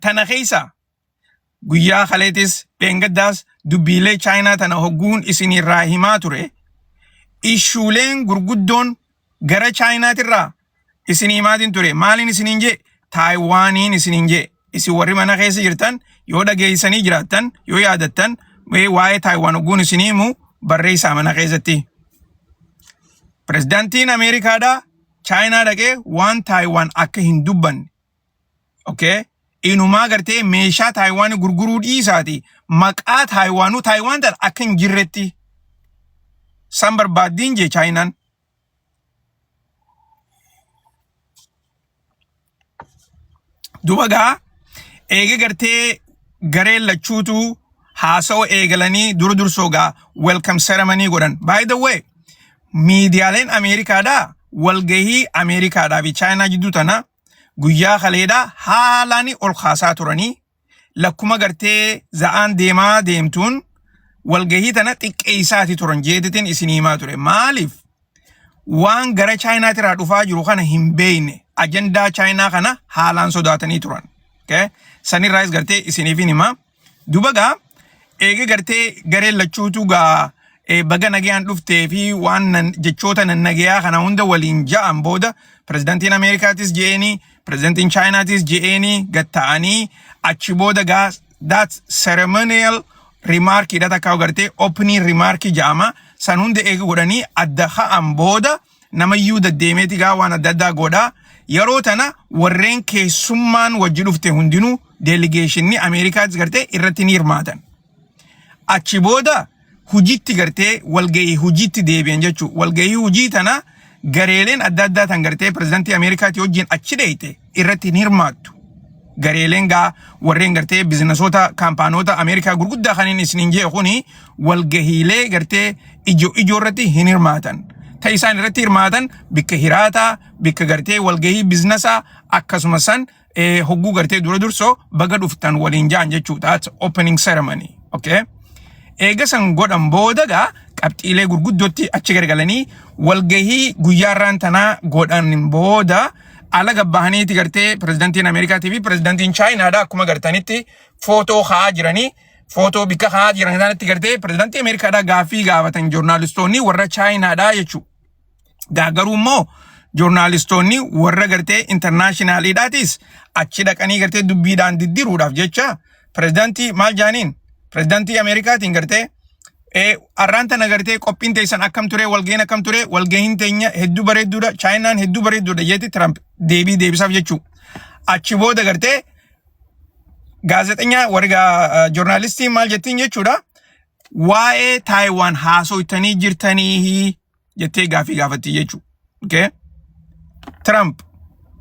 Tana keessa guyyaa kaleetis dheengaddaas dubbiilee Chaayinaa tana hogguun isinirraa himaa ture. Ishuuleen gurguddoon gara Chaayinaatirraa isin himaatiin ture. Maaliin isiniin jee? Taayiwaaniin isiniin jee. Isin warri mana keessa jirtan yoo dhageessanii jiraattan yoo yaadattan mee waa'ee Taayiwaan hogguun isin himu barreessaa mana keessatti. Pirezidaantiin Ameerikaadhaa Chaayinaa dhaqee waan Taayiwaan akka hin dubbanne. Okay? Inumaa gartee meeshaa Taayiwaan gurguruu dhiisaati maqaa Taayiwaanuu Taayiwaan tan akka hin jirretti san barbaaddiin jee Chaayinaan. Duba gaa eega gartee gareen lachuutu haasawa eegalanii dura dursoo gaa welcome ceremony godhan. By the way, miidiyaaleen Ameerikaadhaa walgahii Ameerikaadhaa fi Chaayinaa jidduu tana guyyaa kaleedhaa haalaan ol kaasaa turanii lakkuma gartee za'aan deemaa deemtuun walgahii tana xiqqeessaati turan jeetitiin isin himaa ture. Maaliif? Waan gara Chaayinaatirraa dhufaa jiru kana hin beekne ajandaa Chaayinaa kana haalaan sodaatanii turan. Okay? Sanirraayis gartee isiniif hin himaa. Duba gaa eega gartee gareen lachuutu gaa baga nagayaan dhuftee fi waan nan, jechoota nan nagayaa kana hunda waliin ja'an booda pirezidantiin Ameerikaatis je'eenii pirezidantiin Chaayinaatis je'eenii gad ta'anii achi booda gaa that ceremonial remark dha takkaa gartee opening remark ja'ama san hunda eega godhanii adda ka'an booda namayyuu deddeemeeti gaa waan adda addaa godhaa. Yeroo tana warreen keessummaan wajji dhufte hundinuu delegationni Ameerikaatis gartee irratti ni hirmaatan. Achi booda hujitti gartee walgahii hujitti deebi'an jechuudha. Walgahii hujii tana gareeleen adda addaa tan gartee pirezidantii Ameerikaatii wajjin achi dheeyte irratti ni hirmaattu. Gareeleen gaa warreen gartee bizinesoota kaampaanoota Ameerikaa gurguddaa kan inni isiniin jee kuni walgahiilee gartee ijoo ijoo irratti hin hirmaatan. Ta isaan irratti hirmaatan bikka hiraataa, bikka gartee walgahii bizinesaa akkasumas san hogguu gartee dura dursoo baga dhuftan waliin ja'an jechuudha. That's opening ceremony. Okay? Eega san godhan booda gaa qabxiilee gurguddootti achi gargalanii walgahii guyyaa irraan tanaa godhan booda ala gabbahaniiti gartee pirezidantiin Ameerikaatii fi pirezidantiin Chaayinaadha akkuma gartanitti footoo ka'aa jiranii footoo bikka ka'aa jiran kanatti gartee pirezidantii Ameerikaadha gaaffii gaafatan joornaalistoonni warra Chaayinaadha jechuudha. Gaa garuu immoo joornaalistoonni warra gartee internationaliidhaatis achi dhaqanii gartee dubbiidhaan diddiruudhaaf jecha pirezidantii maal jaaniin pirezidantii Ameerikaatiin gartee arraan tana gartee qophiin teessan akkam ture, walgahiin akkam ture, walgahiin teenya hedduu bareedduudha, Chaayinaan hedduu bareedduudha jeeti Tiraamp deebii deebisaaf jechuu. Achi booda gartee gaazexeenya warri joornaalistiin maal jettiin jechuudha, waa'ee Taayiwaan haasoytanii jirtanii jettee gaafii gaafatti jechuudha. Okay? Trump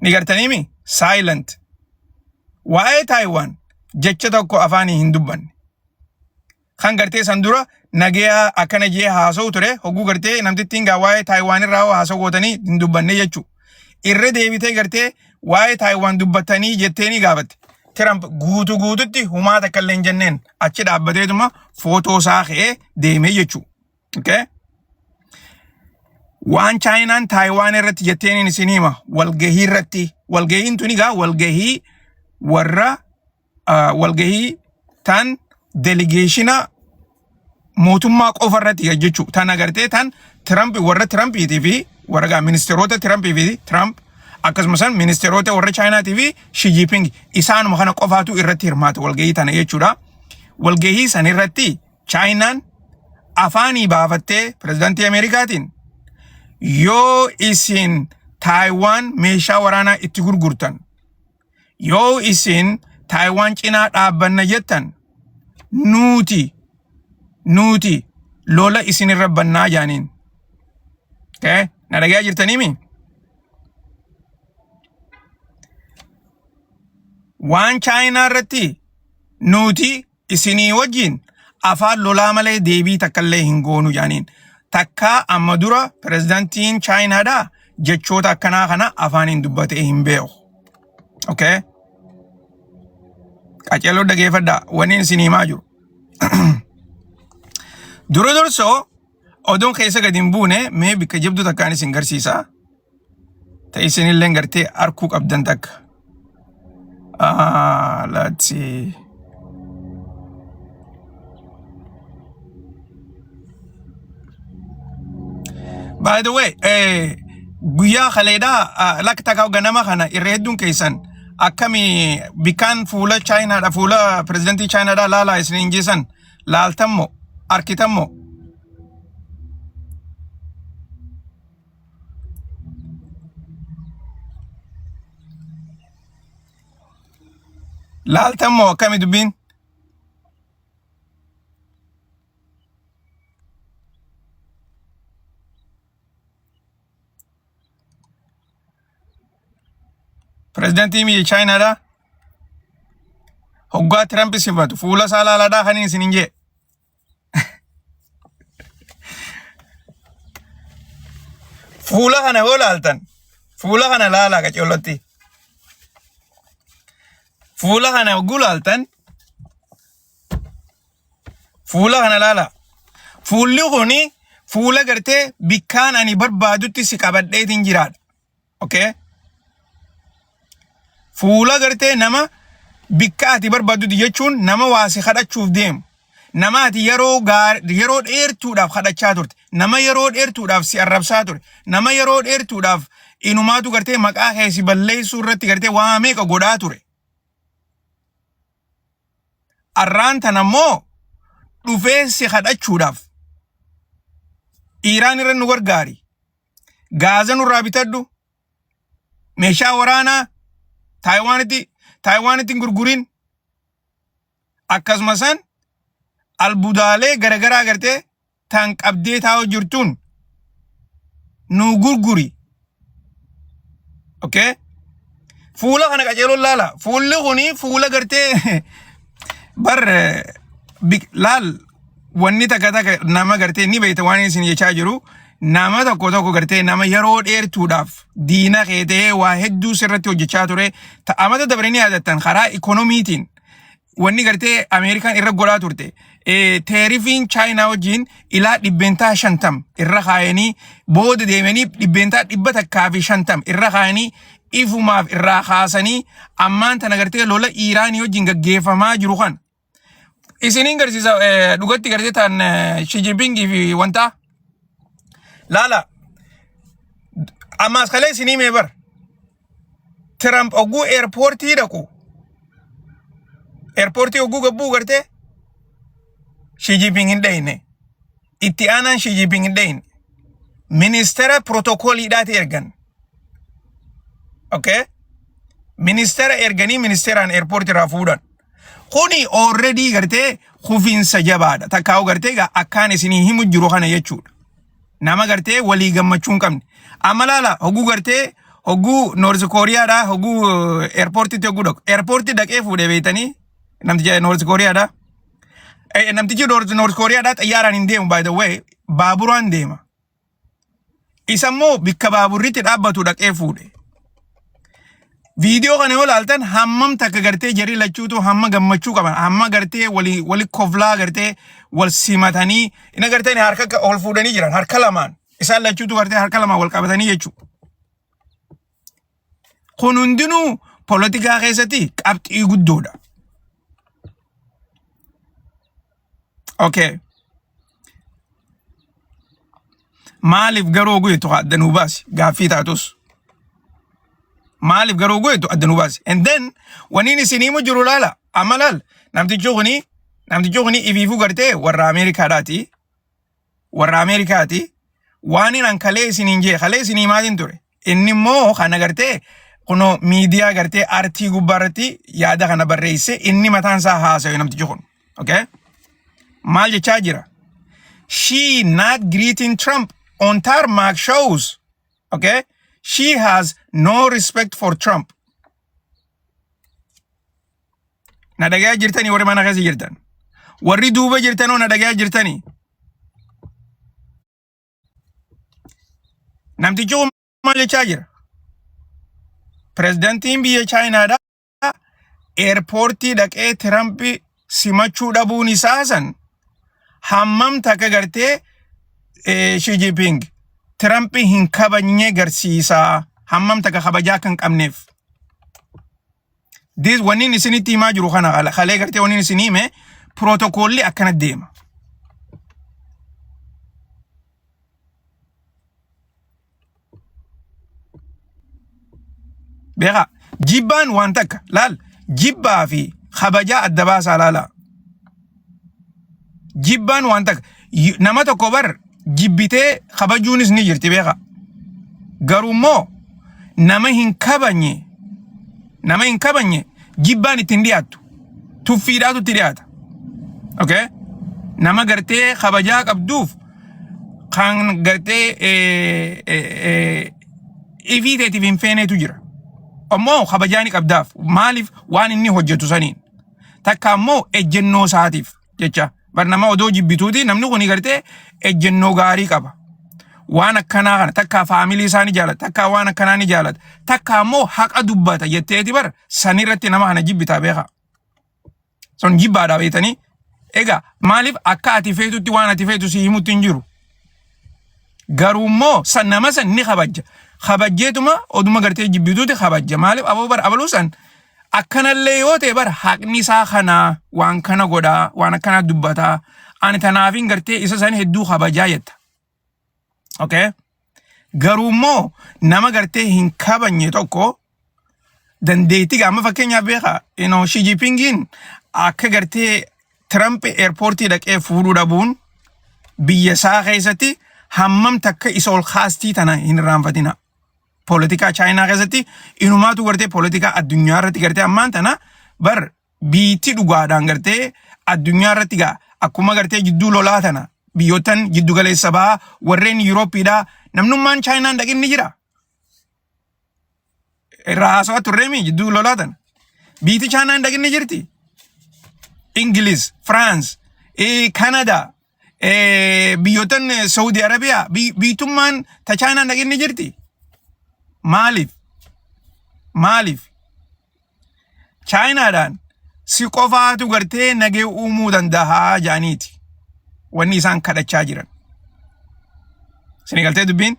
ni gartaniimi silent, waa'ee Taayiwaan jecha tokko afaanii hin dubbanne. Kan gartee san dura nagayaa akkana jee haasa'u ture hogguu gartee namtittiin gaa waa'ee Taayiwaan irraa haasa'u gootanii hin dubbanne jechuudha. Irra deebitee gartee waa'ee Taayiwaan dubbatanii jettee ni gaafatte. Trump guutuu guututti humaa takka illee hin jenneen achi dhaabbateetuma footoo isaa ka'ee deemee jechuudha. Okay? Waan Chaayinaan Taayiwaan irratti jetteen isin hima walgahii irratti. Walgahiin tuni gaa walgahii warra walgahii tan delegationa mootummaa qofa irratti jechuudha. Tan agartee tan Trump warra Trumpiitii fi warra gaa ministeerota Trumpii fi Trump akkasumas ministeerota warra Chaayinaatii fi Xi Jinping isaanuma kana qofaatu irratti hirmaata walgahii tana jechuudha. Walgahii san irratti Chaayinaan afaanii baafattee pirezidaantii Ameerikaatiin yoo isin Taayiwaan meeshaa waraanaa itti gurgurtan, yoo isin Taayiwaan cinaa dhaabbanna jettan, nuuti lola isin irra bannaa jaaniin. Okay? Na dhagayaa jirtaniimi? Waan Chaayinaa irratti nuti isinii wajjin afaan lolaa malee deebii takka illee hin goonu jaaniin. Takkaa amma dura pirezidaantiin Chaayinaadhaa jechoota akkanaa kana afaaniin dubbatee hin beeku. Okay? Qaceeloo dhageeffadhaa wanni isin himaa jiru. Dura dursoo oduun keessa gadi hin buune mee bikka jabduu takkaan isin garsiisa. Ta isinillee gartee arkuu qabdan takka. Let's see. By the way, guyyaa kaleedhaa lakka takka ganama kana irra hedduun keessan akkami bikkaan fuula Chaayinaadha, fuula pirezidantii Chaayinaadha laalaa isin injisan laaltammo arkitammo? Laaltammo akkami dubbiin? Pirezidantii biyya Chaayinaadha hoggaa Tiramp simatu fuula isaa laalaadhaa kan isin hin jee. Fuula kana yoo laaltan, fuula kana laalaa qaceellotti. Fuula kana hogguu laaltan, fuula kana laalaa. Fuulli kuni fuula gartee bikkaan ani barbaadutti si qabadheetiin jiraadha. Okay? Fuula gartee nama bikka ati barbaaddutti jechuun nama waa si kadhachuuf deemu. Nama ati yeroo dheertuudhaaf kadhachaa turte. Nama yeroo dheertuudhaaf si arrabsaa ture. Nama yeroo dheertuudhaaf inumaatu gartee maqaa kee si balleessuu irratti gartee waa meeqa godhaa ture. Arraan tana immoo dhufee si kadhachuudhaaf Iiraan irra nu gargaari. Gaaza nurraa bitadhu. Meeshaa waraanaa Taayiwaanitti hin gurgurin. Akkasuma san albudaalee garagaraa gartee tan qabdee taa'u jirtuun nu gurguri. Okay? Fuula kana qaceeloon laala. Fuulli kuni fuula gartee bar laal, wanni takka takka nama gartee ni beekta waan isin jechaa jiru. Nama tokko tokko gartee nama yeroo dheertuudhaaf diina kee ta'ee waa hedduu sirratti hojjechaa ture. Amata dabre ni yaadattan, karaa ikonomiitiin wanni gartee Ameerikaan irra godhaa turte, tariff iin Chaayinaa wajjin ilaa 50% irra kaayanii, booda deemanii 150% irra kaayanii, ifumaaf irraa kaasanii, ammaan tana gartee lola Iiraanii wajjin gaggeeffamaa jiru kan isiniin garsiisa. Dhugatti gartee tan Xi Jinpingii fi wanta laala. Ammaas kalee isinii mee bar Trump oguu airport ii dhaqu, airport ii oguu gabbuu gartee Xi Jinping hin dhayne, itti aanaan Xi Jinping hin dhayne, ministeera protocol iidhaati ergan. Okay, ministeera erganii ministeeraan airport ii irraa fuudhan. Kuni already gartee kufiinsa jabaadha. Takkaa'u gartee egaa akkaan isinii himu jiru kana jechuudha. Nama gartee walii gammachuu hin qabne. Amma laala, hogguu gartee hogguu North Kooriyaadha, hogguu airport iitti hogguu dhaqu. Airport ii dhaqee fuudhee beeytanii namticha North Kooriyaadha. Namtichi North Kooriyaadha xayyaaraan hin deemu, by the way, baaburaan deema. Isa immoo bikka baaburritti dhaabbatu dhaqee fuudhe. Viidiyoo kana yoo ilaaltan hammam takka gartee jarri lachuutu hamma gammachuu qaban, hamma gartee wali wali koflaa gartee wal simatanii ina gartee harka akka ol fuudhanii jiran, harka lamaan isaan lachuutu gartee harka lamaan wal qabatanii jechuudha. Kun hundinuu poolitikaa keessatti qabxii guddoodha. Okay. Maaliif garuu guutu adda nuu baasi gaaffii taatus. Maaliif garuu guutu adda nuu baasi. And then waniin isin himu jiru laala. Amma laal, namtichi kuni ifiifuu gartee warra Ameerikaadhaati. Warra Ameerikaati. Waan inni kalee isiniin jee, kalee isinii maatiin ture. Inni immoo kana gartee kunoo miidiyaa gartee artii gubbaarratti yaada kana barreesse, inni mataan isaa haasawe namtichi kun. Okay? Maal jechaa jira? Xi not greeting Trump on tarmac shows. Okay? She has no respect for Trump. Na dhagayaa jirtanii warri mana keessa jirtan? Warri duuba jirtanoo na dhagayaa jirtanii? Namtichi kun maal jechaa jira? Pirezidantiin biyya Chaayinaadha airport ii dhaqee Tirampi simachuu dhabuun isaa san hammam takka gartee Xi Jinping Tirampi hin kabajne garsiisaa, hammam takka kabajaa kan qabneef. This wanni inni isinitti himaa jiru kana kalee gartee wanni isin hime pirootokoolli akkana deema. Beekaa jibbaan waan takka laal jibbaa fi kabajaa adda baasaa laala. Jibbaan waan takka nama tokko bar jibbitee kabajuunis ni jirti beekaa. Garuu immoo nama hin kabajne nama hin kabajne jibbaan ittiin dhiyaattu tuffiidhaatu itti dhiyaata. Okay? Nama gartee kabajaa qabduuf kan gartee ifii teetiif hin feeneetu jira. Ammoo kabajaa ni qabdaaf maaliif waan inni hojjetu saniin. Takka ammoo ejjennoo isaatiif jecha. Bar nama odoo jibbituuti namni kun gartee ejjennoo gaarii qaba. Waan akkanaa kana takka faamilii isaa ni jaalata takka waan akkanaa ni jaalata takka ammoo haqa dubbata jetteeti bar sanirratti nama kana jibbitaa beekaa. Sun jibbaadha beektanii. Egaa maaliif akka ati feetutti waan ati feetu si himutti hin jiru. Garuu immoo san nama san ni kabajja. Kabajjeetuma oduma gartee jibbituuti kabajja. Maaliif aboo bar abaluu san akkanallee yoo ta'e bar haqni isaa kanaa waan kana godhaa waan akkanaa dubbataa ani tanaafin gartee isa san hedduu kabajaa jetta. Okay? Garuu immoo nama gartee hin kabajne tokko dandeettii amma fakkeenyaaf beekaa you know, Xi Jinpingiin akka gartee Trump airportii dhaqee fuudhuu dhabuun biyya isaa keessatti hammam takka isa ol kaastii tana hin irraanfatina. Poolitikaa Chaayinaa keessatti inumaatu gartee poolitikaa addunyaa irratti gartee ammaan tana bar biitti dhugaadhaan gartee addunyaa irratti gaa akkuma gartee jidduu lolaa tana biyyoottan jiddu galeessa bahaa warreen Yuurooppiidhaa namnummaan Chaayinaan dhaqin ni jira. Irraa haasawaa turreemi jidduu lolaa tana. Biitti Chaayinaan dhaqin ni jirti. Ingiliz, Firaans, Kanadaa, biyyoottan Saudi Arabiyaa biitummaan ta Chaayinaan dhaqin ni jirti. Maaliif? Maaliif? Chaayinaadhaan si qofaatu gartee nagee uumuu danda'a jaaniiti. Wanni isaan kadhachaa jiran. Isin galtee dubbiin?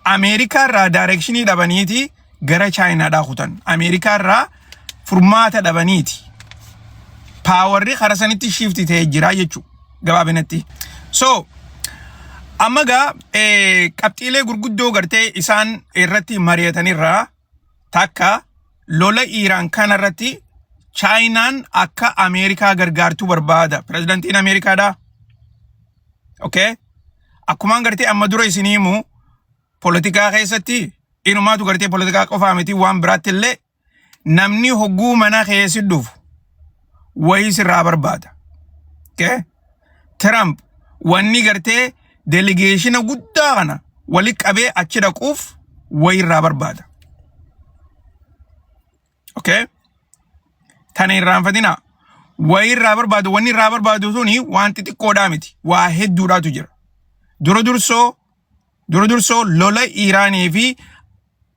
Ameerikaa irraa directionii dhabaniiti gara Chaayinaadhaa kutan. Ameerikaa irraa furmaata dhabaniiti. Powerri kara sanitti shift ta'ee jira jechuudha gabaabinatti. So amma gaa qabxiilee gurguddoo gartee isaan irratti mari'atanirraa takka lola Iiraan kanarratti Chaayinaan akka Ameerikaa gargaartuu barbaada. Pirezidantiin Ameerikaadha. Okay? Akkumaan gartee amma dura isinii himu poolitikaa keessatti inumaatu gartee poolitikaa qofaa miti waan biraatti illee namni hogguu mana keessi dhufu wayii sirraa barbaada. Okay? Trump wanni gartee delegationa guddaa kana wali qabee achi dhaquuf wayii irraa barbaada. Okay? Tana irraanfatinaa. Wayii irraa barbaadu wanni irraa barbaadu suni waan xixiqqoodhaa miti. Waa hedduudhaatu jira. Dura dursoo lola Iiraanii fi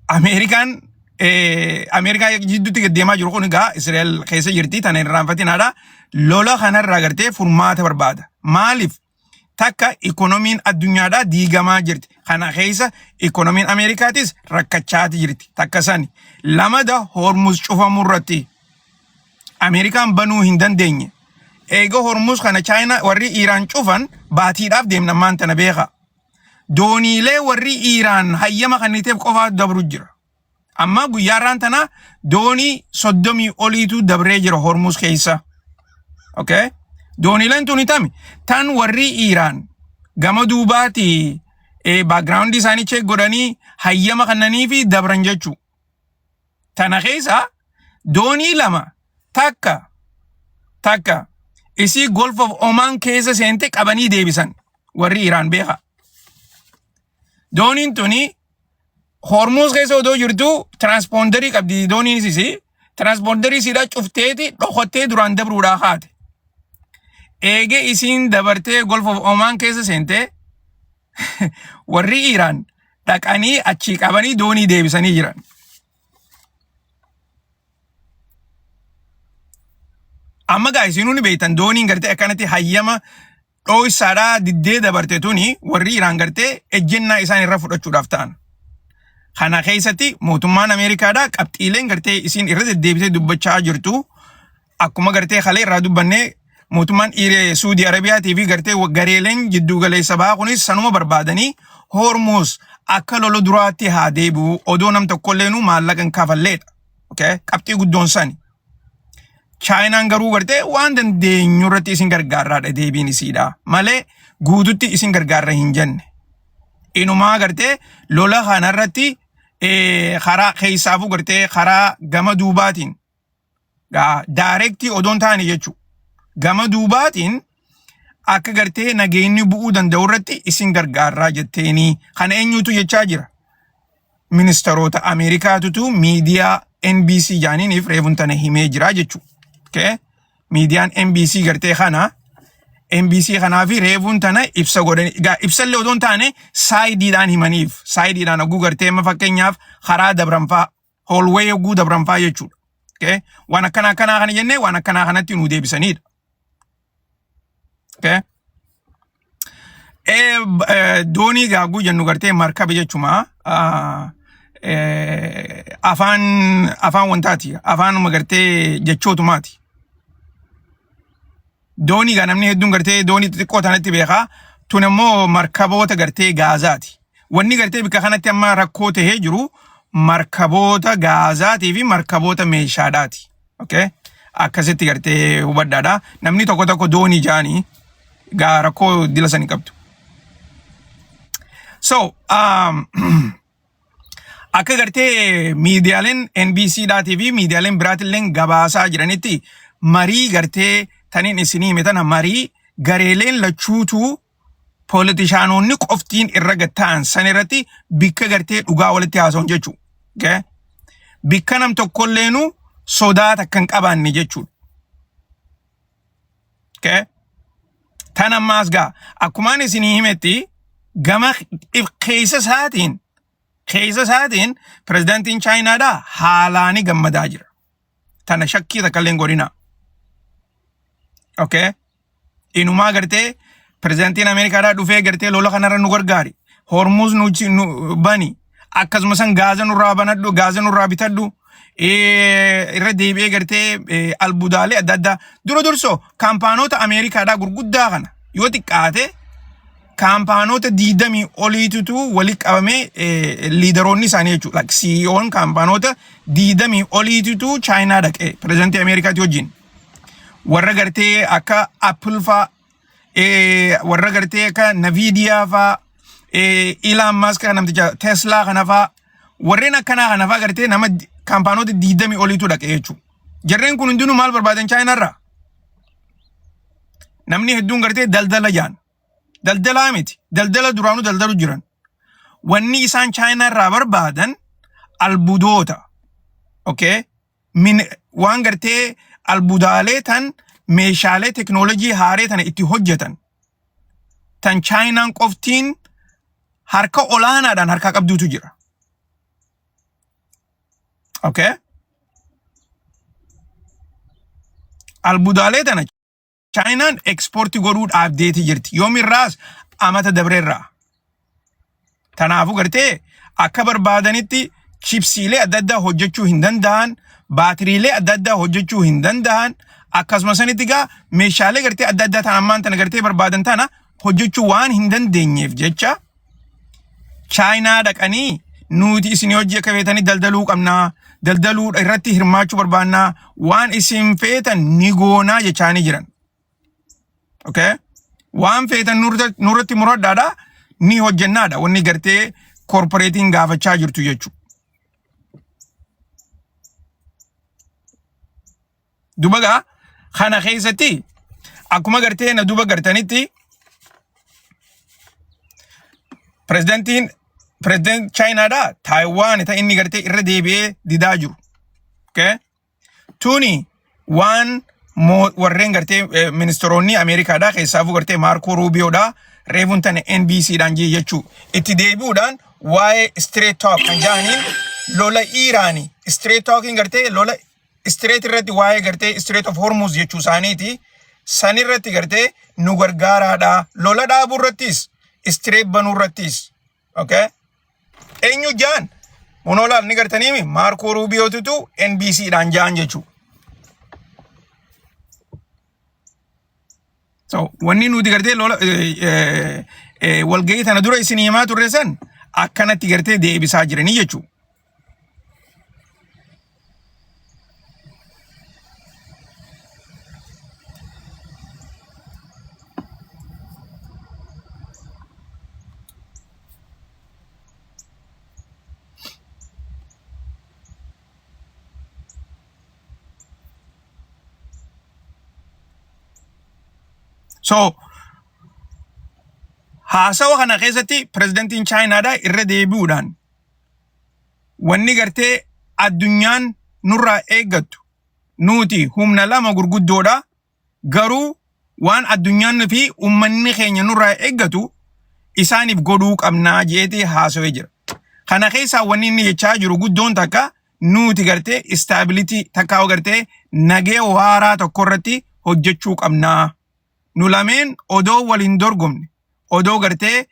Ameerikaan Ameerikaa jidduutti gad deemaa jiru kun egaa Israa'el keessa jirti tana irraanfatinaadha. Lola kanarraa gartee furmaata barbaada. Maaliif? Takka ikonomiin addunyaadhaa diigamaa jirti. Kana keessa ikonomiin Ameerikaatis rakkachaati jirti. Takka sani. Lamada Hormuz cufamuu irratti Ameerikaan banuu hin dandeenye. Eega Hormuz kana Chaayinaa warri Iiraan cufan baatiidhaaf deemna ammaan tana beekaa. Dooniilee warri Iiraan hayyama kenniteef qofaa dabru jira. Amma guyyaarraan tana doonii 30 oliitu dabree jira Hormuz keessa. Okay? Dooniileen tuni tami tan warri Iiraan gama duubaati background isaanii check godhanii hayyama kennanii fi dabran jechuu. Tana keessa doonii lama takka takka isii Gulf of Oman keessa seente qabanii deebisan warri Iiraan beeka. Dooniin tuni Hormuz keessa odoo jirtu transponderii qabdi dooniin isii transponderii isiidhaa cufteeti dhokottee duraan dabruudhaa kaate. Eegee isiin dabartee Gulf of Oman keessa seente warri Iiraan dhaqanii achii qabanii doonii deebisanii jiran. Amma gaa isinuu ni beektan dooniin gartee akkanatti hayyama dhooysaadhaa diddee dabarte tuni warri Iraan gartee ejjennaa isaan irra fudhachuudhaaf ta'an. Kana keessatti mootummaan Ameerikaadhaa qabxiileen gartee isiin irra deddeebitee dubbachaa jirtu akkuma gartee kalee irraa dubbannee mootummaan Suudii Arabiyaatii fi gartee gareeleen jidduu galeessa bahaa kunis sanuma barbaadanii Hormuuz akka lola duraatti haa deebi'u odoo nam tokkolleenu maallaqa hin kafalleedha. Okay? Qabxii guddoon sani. Chaayinaan garuu gartee waan dandeenyu irratti isin gargaarraadha deebiin isiidha malee guututti isin gargaarra hin jenne. Inumaa gartee lola kanarratti karaa keessaafuu gartee karaa gama duubaatiin daareektii odoon taane jechuudha. Gama duubaatiin akka gartee nageenyi bu'uu danda'u irratti isin gargaarraa jetteenii kana eenyutu jechaa jira. Ministeerota Ameerikaatutu miidiyaa NBC jaaniiniif reefuun tana himee jira jechuudha. Okay? Miidiyaan NBC gartee kana NBC kanaa fi reefuun tana ibsa godhani egaa ibsallee odoon taane saayidiidhaan himaniif saayidiidhaan hogguu gartee amma fakkeenyaaf karaa dabranfaa hallway hogguu dabranfaa jechuudha. Okay? Waan akkanaa akkanaa kana jennee waan akkanaa kanatti nu deebisanidha. Okay? Doonii gaagguu jennu gartee markaba jechuma. Afaan afaan wantaati. Afaanuma gartee jechootumaati. Doonii gaa namni hedduun gartee doonii xixiqqoo tanatti beekaa. Tun immoo markaboota gartee gaazaati. Wanni gartee bikka kanatti amma rakkoo tahee jiru markaboota gaazaatii fi markaboota meeshaadhaati. Okay? Akkasitti gartee hubadhaadha. Namni tokko tokko doonii jaanii gaa rakkoo dila sanii qabdu. So, akka gartee miidiyaaleen NBC dhaatii fi miidiyaaleen biraatillee gabaasaa jiranitti marii gartee taniin isinii hime tana marii gareeleen lachuutuu pooletishaanonni qoftiin irra gad ta'an san irratti bikka gartee dhugaa walitti haasa'uun jechuudha. Okay? Bikka nam tokkolleenu sodaa takka hin qabaanne jechuudha. Okay? Tan ammaas gaa akkumaan isinii himetti gama keessa isaatiin pirezidaantiin Chaayinaadhaa haalaani gammadaa jira. Tana shakkii takka illee hin godhina. Okay? Inumaa gartee pirezidaantiin Ameerikaadhaa dhufee gartee lola kanarra nu gargaari. Hormuuz nu bani. Akkasuma san gaaza nurraa banadhu, gaaza nurraa bitadhu. Irra deebi'ee gartee albuudaalee adda addaa. Dura dursoo kaampaanoota Ameerikaadhaa gurguddaa kana yoo xiqqaate kaampaanoota 20 oliitutu walitti qabamee liidaroonni isaanii jechuudha. Like CEO'n kaampaanoota 20 oliitutu Chaayinaa dhaqee pirezidaantii Ameerikaati wajjin. Warra gartee akka Apple faa, warra gartee akka Nvidia faa, Elon Musk kan namticha Tesla kana faa, warreen akkanaa kana faa gartee nama kaampaanoota 20 oliitu dhaqee jechuudha. Jarreen kun hundinuu maal barbaadan Chaayinaarraa? Namni hedduun gartee daldala jaan. Daldalaa miti. Daldala duraanuu daldalu jiran. Wanni isaan Chaayinaarraa barbaadan albuudoota. Okay? Waan gartee albuudaalee tan meeshaalee teknoolojii haaree tana itti hojjetan. Tan Chaayinaan qoftiin harka olaanaadhaan harkaa qabduutu jira. Okay? Albuudaalee tana Chaayinaan ekspoortii godhuu dhaabdeeti jirti. Yoomirraas amata dabreerraa. Kanaafuu gartee akka barbaadanitti chipsiilee adda addaa hojjechuu hin danda'an, baatiriilee adda addaa hojjechuu hin danda'an, akkasuma sanitti gaa meeshaalee gartee adda addaa tan ammaan tana gartee barbaadan tana hojjechuu waan hin dandeenyeef jecha Chaayinaa dhaqanii nuti isin hojii akka feetanii daldaluu qabnaa, daldaluu irratti hirmaachuu barbaannaa, waan isin feetan ni goonaa jechaanii jiran. Okay? Waan feetan nurratti muradhaadha ni hojjennaadha wanni gartee korporeetiin gaafachaa jirtu jechuudha. Duba gaa kana keessatti akkuma gartee na duba gartanitti pirezidantiin pirezidantii Chaayinaadha Taayiwaan ta inni gartee irra deebi'ee didaa jiru. Okay? Tuni waan warreen gartee ministeeronni Ameerikaadha keessaafuu gartee Maarkoo Ruubiyoodha reefuun tana NBC dhaan jee jechuu itti deebi'uudhaan waa'ee straight talk kan jedhaniin lola Iiraanii straight talking gartee lola straight irratti waa'ee gartee Strait of Hormuz jechuu isaaniiti san irratti gartee nu gargaaraadha lola dhaabuu irrattis straight banuu irrattis, okay, eenyu jaan Monoolaal ni gartaniimi Maarkoo Ruubiyootitu NBC dhaan ja'an jechuudha. So wanni nuti gartee lola walgahii tana dura isin himaa turre san akkanatti gartee deebisaa jiranii jechuudha. So haasawa kana keessatti pirezidantiin Chaayinaadhaa irra deebi'uudhaan wanni gartee addunyaan nurraa eeggattu nuti humna lama gurguddoodha. Garuu waan addunyaan fi ummanni keenya nurraa eeggatu isaaniif godhuu qabnaa jeetee haasawee jira. Kana keessaa wanni inni jechaa jiru guddoon takka nuti gartee istaabilitii takkaa gartee nagee waaraa tokko irratti hojjechuu qabnaa. Nu lameen odoo wal hin dorgomne odoo gartee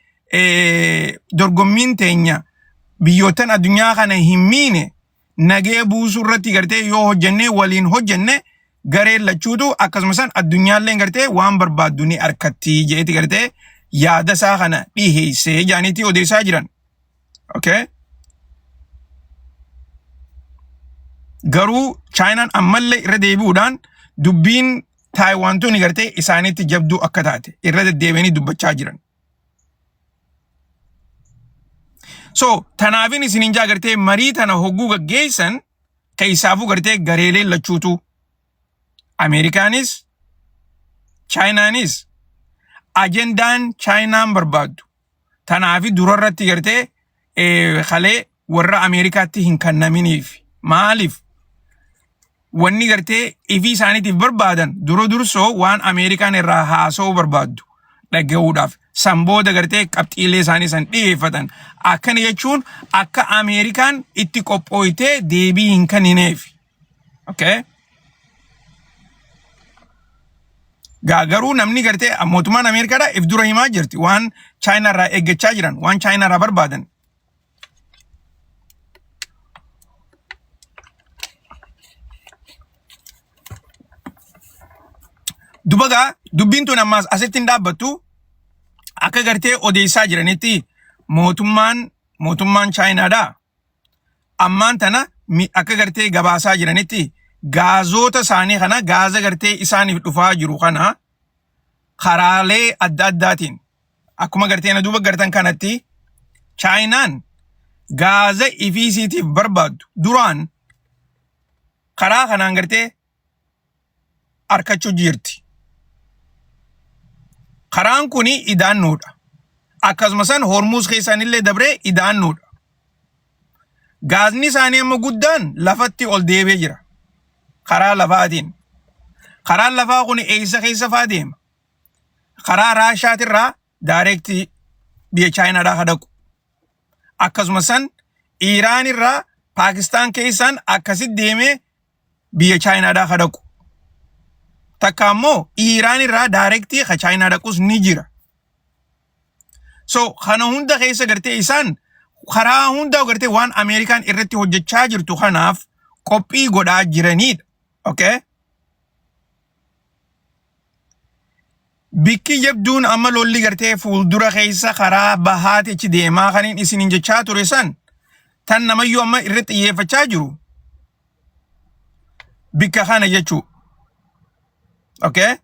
dorgommiin teenya biyyoottan addunyaa kana hin miine nagee buusuu irratti gartee yoo hojjennee waliin hojjenne gareen lachuutu akkasuma san addunyaalleen gartee waan barbaaddu ni arkatti jeeti gartee yaada isaa kana dhiheessee jaaniitii odeessaa jiran. Okay? Garuu Chaayinaan ammallee irra deebi'uudhaan dubbiin Taayiwaan tuni gartee isaanitti jabduu akka taate irra deddeebi'anii dubbachaa jiran. So tanaafin isinin jaa gartee marii tana hogguu gaggeessan keessaafuu gartee gareeleen lachuutu Ameerikaanis Chaayinaanis ajendaan Chaayinaan barbaaddu tanaafi durarratti gartee kalee warra Ameerikaatti hin kannaminiif maaliif wanni gartee ifii isaaniitiif barbaadan dura dursoo waan Ameerikaan irraa haasa'uu barbaaddu dhaga'uudhaaf san booda gartee qabxiilee isaanii san dhiyeeffatan akkana jechuun akka Ameerikaan itti qophooytee deebii hin kennineef. Okay? Gaa garuu namni gartee mootummaan Ameerikaadhaa if dura himaa jirti waan Chaayinaa irraa eeggachaa jiran waan Chaayinaa irraa barbaadan. Duba gaa dubbiin tun ammaas asitti hin dhaabbattu akka gartee odeessaa jiranitti mootummaan Chaayinaadhaa ammaan tana akka gartee gabaasaa jiranitti gaazoota isaanii kana gaaza gartee isaaniif dhufaa jiru kana karaalee adda addaatiin akkuma gartee na duuba gartan kanatti Chaayinaan gaaza ifiisiitiif barbaaddu duraan karaa kanaan gartee arkachuu jirti. Karaan kun idaannuudha. Akkasuma san Hormuuz keessaan illee dabree idaannuudha. Gaazni isaanii amma guddaan lafatti ol deebi'ee jira. Karaa lafaatiin. Karaan lafaa kun eessa keessa faa deema? Karaa Raashaatirraa daayireektii biyya Chaayinaadhaa ka dhaqu. Akkasuma san Iiraan irraa Paakistaan keessaan akkasitti deemee biyya Chaayinaadhaa ka dhaqu. Takka ammoo Iiraan irraa daayireektii ka Chaayinaa dhaqus ni jira. So kana hunda keessa gartee isaan karaa hunda gartee waan Ameerikaan irratti hojjechaa jirtu kanaaf qophii godhaa jiranidha. Okay? Bikki jabduun amma lolli gartee fuuldura keessa karaa bahaatichi deemaa kaniin isiniin jechaa ture san tan namayyuu amma irratti xiyyeeffachaa jiru bikka kana jechuu. Okay?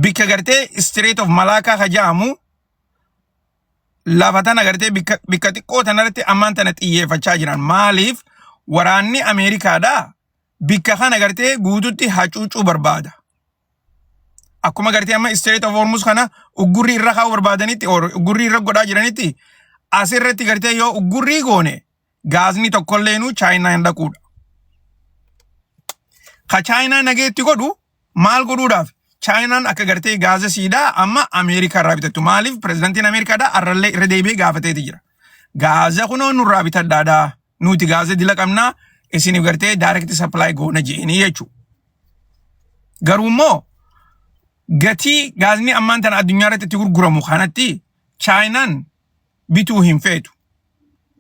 Bikka gartee Strait of Malacca ka jedhamu lafa tana gartee bikka xiqqoo tanarratti ammaan tana xiyyeeffachaa jiran. Maaliif waraanni Ameerikaadhaa bikka kana gartee guututti hacuucuu barbaada. Akkuma gartee amma Strait of Hormuz kana uggurrii irra kaa'uu barbaadanitti or uggurrii irra godhaa jiranitti asirratti gartee yoo uggurrii goone gaazni tokkolleenu Chaayinaa hin dhaquudha. Ka Chaayinaa nageetti godhu maal godhuudhaaf? Chaayinaan akka gartee gaaza siidaa amma Ameerikaa irraa bitattu. Maaliif pirezidantiin Ameerikaadhaa arrallee irra deebi'ee gaafateeti jira. Gaaza kunoo nurraa bitadhaadhaa. Nuti gaaza dila qabnaa isiniif gartee direct supply goona je'anii jechuudha. Garuu immoo gatii gaazni ammaan tana addunyaa irratti itti gurguramu kanatti Chaayinaan bituu hin feetu.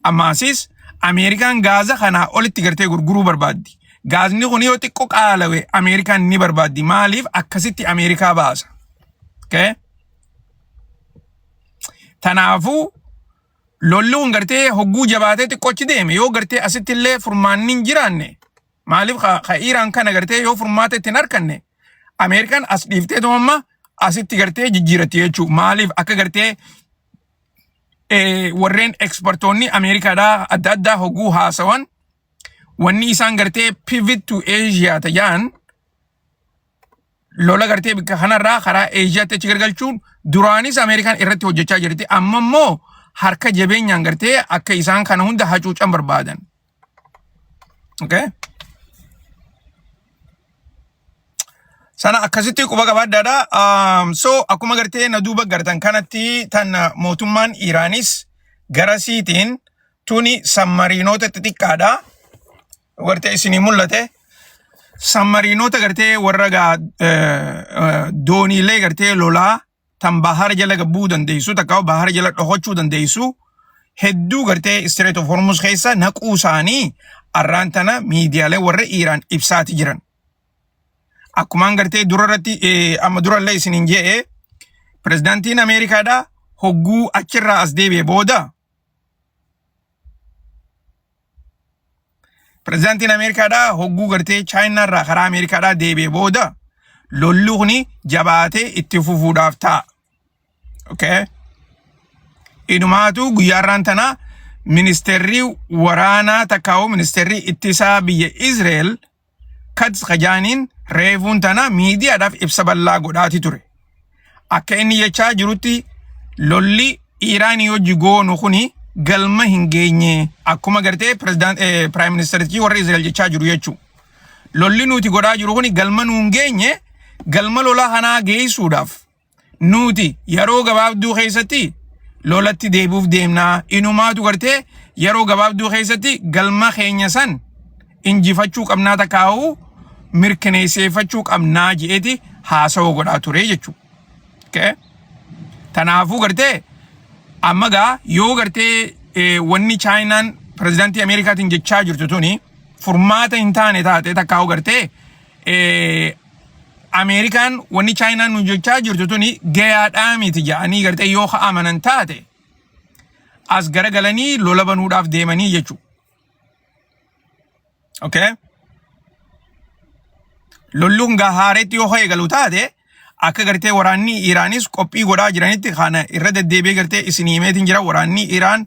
Ammaasis Ameerikaan gaaza kanaa olitti gartee gurguruu barbaaddi. Gaazni kun yoo xiqqoo qaalawe Ameerikaan ni barbaaddi. Maaliif akkasitti Ameerikaa baasa. Okay? Tanaafuu lolli kun gartee hogguu jabaatee xiqqoochi deeme yoo gartee asitti illee furmaanni hin jiraanne maaliif ka Iiraan kana gartee yoo furmaata itti hin arkanne Ameerikaan as dhiiftee amma asitti gartee jijjiiratti jechuudha. Maaliif akka gartee warreen ekspertoonni Ameerikaadhaa adda addaa hogguu haasawan wanni isaan gartee pivot to Asia ta'an lola gartee bikka kanarraa karaa Eeshiyaatti achi gargalchuun duraanis Ameerikaan irratti hojjechaa jirti. Amma immoo harka jabeenyaan gartee akka isaan kana hunda hacuucan barbaadan. Okay? Sana akkasitti quba qabaadhaadha. So akkuma gartee na duuba gartan kanatti tan mootummaan Iraanis gara siitiin tuni sammariinoota xixiqqaadha. Gartee isinii mul'ate. Sammariinoota gartee warra gaa dooniilee gartee lolaa tan bahara jala gabbuu dandeessu takka bahara jala dhokochuu dandeessu hedduu gartee Strait of Hormuz keessa naquu isaanii arraan tana miidiyaalee warra Iiraan ibsaati jiran. Akkumaan gartee dura irratti amma durallee isiniin je'e pirezidaantiin Ameerikaadha hogguu achirraa as deebi'e booda Pirezidaantiin Ameerikaadhaa hogguu gartee Chaayinaarraa karaa Ameerikaadhaa deebi'e booda lolli kuni jabaatee itti fufuudhaaf ta'a. Okay? Inumaatu guyyaarraan tana ministeerri waraanaa takkaa'u ministeerri ittisaa biyya Israa'el Katz Kajaaniin reefuun tana miidiyaadhaaf ibsa bal'aa godhaati ture. Akka inni jechaa jirutti lolli Iiraanii hojii goonu kuni galma hin geenye akkuma gartee pirezidaant piraayim ministerichi warra Israa'el jechaa jiru jechuudha. Lolli nuti godhaa jiru kuni galma nuun geenye galma lolaa kanaa geessuudhaaf nuti yeroo gabaabduu keessatti lolatti deebi'uuf deemnaa inumaatu gartee yeroo gabaabduu keessatti galma keenya san injifachuu qabnaa takkaa'uu mirkaneesseeffachuu qabnaa je'eeti haasawa godhaa ture jechuudha. Okay? Tanaafuu gartee amma gaa yoo gartee wanni Chaayinaan pirezidaantii Ameerikaatiin jechaa jirtu tuni furmaata hin taane taate takkaa'uu gartee Ameerikaan wanni Chaayinaan nu jechaa jirtu tuni gayaadhaa miti jedhanii gartee yoo amanan taate as garagalanii lola banuudhaaf deemanii jechuudha. Okay? Lolluun gaa haareetti yoo eegalu taate akka gartee waraanni Iraanis qophii godhaa jiranitti kana irra deddeebi'ee gartee isin himeetiin jira waraanni Iraan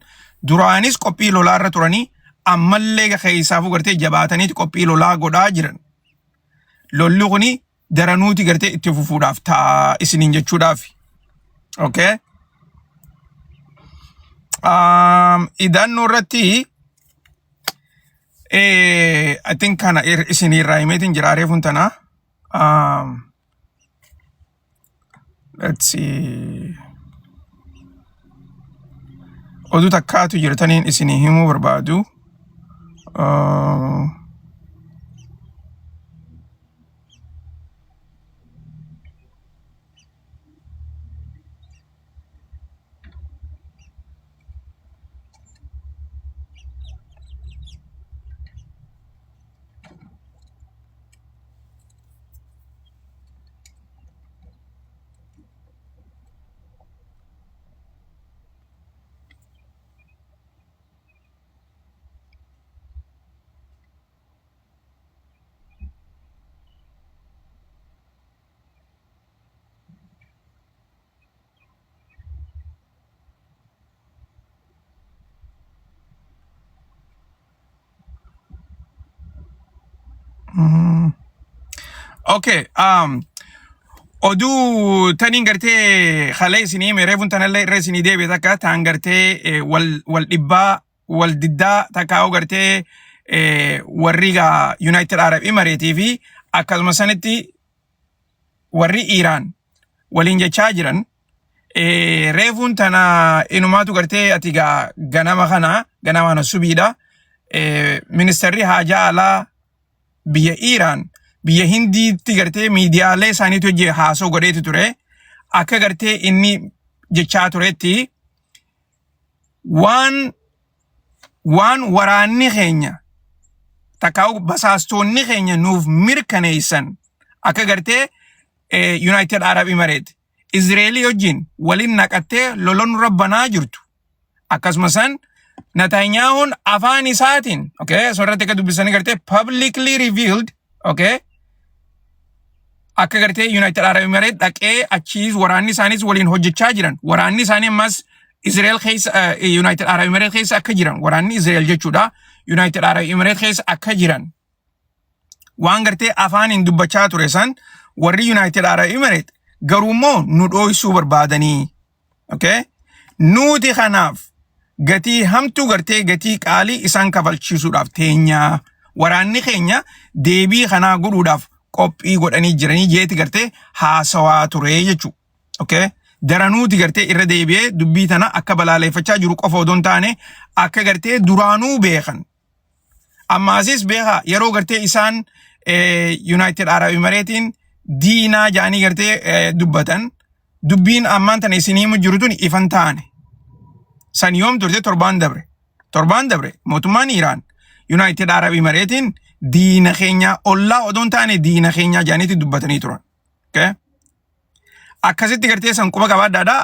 duraanis qophii lolaa irra turanii ammallee keessaafuu gartee jabaataniiti qophii lolaa godhaa jiran. Lolli kuni daranuuti gartee itti fufuudhaaf ta'a isiniin jechuudhaaf. Okay. Idannoo irratti I think kana isinii irraa himeetiin jira reefuun tana. Let's see. Oduu takkaatu jirtaniin isinii himuu barbaadu. Okay. Oduu taniin gartee kalee isinii hime reefuun tanallee irra isinii deebi'e takka taan gartee wal dhibbaa wal diddaa takkaa'uu gartee warri gaa United Arab Emirates fi akkasuma sanitti warri Iiraan waliin jechaa jiran reefuun tana inumaatu gartee ati gaa ganama kana subiidha ministeerri haajaa alaa biyya Iiraan biyya Hindiitti gartee miidiyaalee isaaniitu hojii haasoo godheeti ture akka gartee inni jechaa turetti waan Waan waraanni keenya takkaa basaastonni keenya nuuf mirkaneessan akka gartee United Arab Emirates Israa'elii wajjin waliin naqattee lola nurra banaa jirtu. Akkasuma san Netanyahuun afaan isaatiin, okay, asirratti akka dubbisanii gartee publicly revealed, okay, akka gartee United Arab Emirates dhaqee achiis waraanni isaaniis waliin hojjechaa jiran, waraanni isaanii ammas Israel keessa, United Arab Emirates keessa akka jiran, waraanni Israel jechuudha, United Arab Emirates keessa akka jiran, waan gartee afaaniin dubbachaa ture san warri United Arab Emirates garuu immoo nu dhooysuu barbaadanii, okay, nuti kanaaf gatii hamtuu gartee gatii qaalii isaan kafalchiisuudhaaf teenyaa, waraanni keenya deebii kanaa godhuudhaaf qophii godhanii jiranii jeeti gartee haasawaa ture jechuudha. Okay? Daranuuti gartee irra deebi'ee dubbii tana akka balaaleffachaa jiru qofa odoo hin taane akka gartee duraanuu beekan. Ammaasis beekaa, yeroo gartee isaan United Arab Emiratein diinaa jaanii gartee dubbatan, dubbiin ammaan tana isinii himu jiru tun ifan taane. San yoom turte? Torbaan dabre. Torbaan dabre mootummaan Iraan United Arab Emiratein diina keenyaa, ollaa odoo hin taane diina keenyaa jaaniitti dubbatanii turan. Okay? Akkasitti gartee san quba qabaadhaadha.